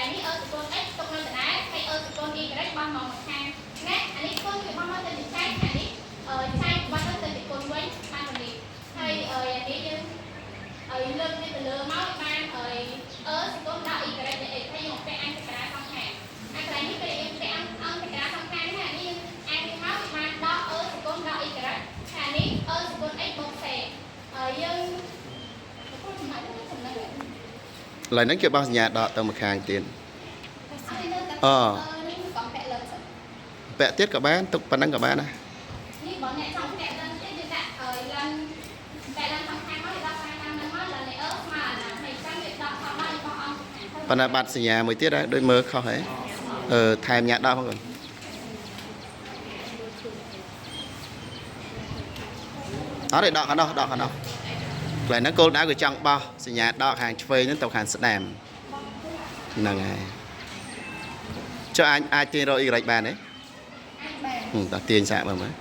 លែងនេះ e សគុណ x ទុកនៅដដែលហើយ e សគុណ y បោះមកខាងណាអានេះគុណវាបោះមកទៅជាចែកអានេះចែកបោះទៅទៅជាគុណវិញបានប៉ុណ្នេះហើយអានេះយើងឲ្យលើកវាទៅលើមកបានឲ្យ e សគុណដល់ y ដែល x ហើយយើងពាក់អន្តក្រាសងខាងអាកន្លែងនេះពេលយើងពាក់អង្គក្រាសងខាងនេះអានេះយើងអានវាមកវាបានដល់ e សគុណដល់ y ហើយអានេះ e សគុណ x បូក c ហើយយើងចំណុចចំណុច ឡើយហ្នឹងគេបោះសញ្ញាដកទៅម្ខាងទៀត អឺនេះកំពាក់លើសិន ពាក់ទៀតក៏បានទុកប៉ុណ្ណឹងក៏បានដែរ នេះបើអ្នកចង់ពាក់លើទៀតយើងដាក់ឲ្យឡើងពាក់ឡើងខាងខាងមកដល់ខាងតាមហ្នឹងមកឡើងនេះអឺស្មើអាហ្នឹងហើយចាំវាដកខំដល់របស់អង្គ ប៉ុន្តែបាត់សញ្ញាមួយទៀតដែរដូចមើលខុសហ៎អឺថែមញ៉ាដកផងកូនអត់ទេដកខាងនោះដកខាងនោះកន្លែងហ្នឹងគោលដៅគឺចង់បោះសញ្ញាដកខាងឆ្វេងហ្នឹងទៅខាងស្ដាំហ្នឹងហើយចុះអាចអាចទាញរក Y បានទេ អាចបាន ហឹមតោះទាញសាកមើលមើល